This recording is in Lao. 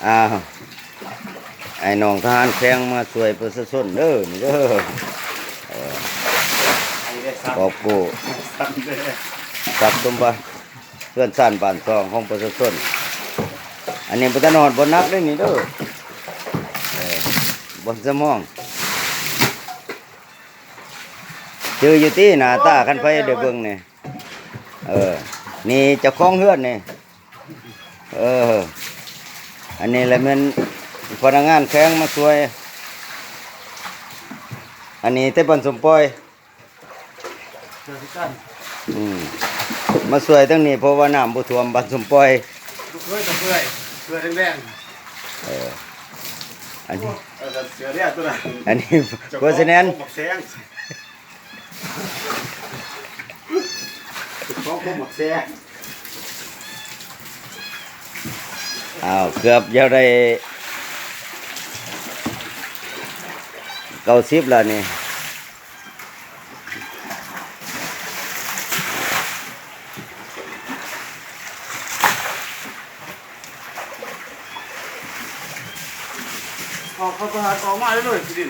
ອ້າວ ອ້າຍນ້ອງທະຫານແຂວງມາຊ່ວຍປະຊາຊົນເດີ ນີ້ເດີ ເອີ ກອບກູ້ ຊັບສົມບັດເຮືອນຊານບ້ານຊ່ອງຂອງປະຊາຊົນ. ອັນນີ້ບໍ່ທັນຮອດບ່ອນໜັກເດ້ນີ້ເດີ ເອີ ບ່ອນສະໝອງ ຈື່ຢູ່ຕິ ໜ້າຕາ ຄັນໃຜໄດ້ເບິ່ງນີ້ ເອີ ນີ້ເຈົ້າຂອງເຮືອນນີ້ ເອີ ອັນນີ້ແຫຼະແມ່ນພະນັກງານແຂວງມາຊ່ວຍ ອັນນີ້ແຕ່ບ້ານສົມປອຍ ອືມ ມາຊ່ວຍທາງນີ້ ເພາະວ່ານ້ຳບໍ່ຖ້ວມບ້ານສົມປອຍ ເອີ ອັນນີ້ ເອີ ເສືອແດງຕົວນັ້ນ ອັນນີ້ ເຈົ້າຂອງ ເພາະສະນັ້ນ ຂອງບັກແຊງ ເຈົ້າຂອງບັກແຊງ ອ້າວ ເກືອບຈະໄດ້ເກົ້າສິບແລ້ວນີ້ ອອກ ເຂົາປະຫານອອກມາເລີຍ ທີ່ດິນ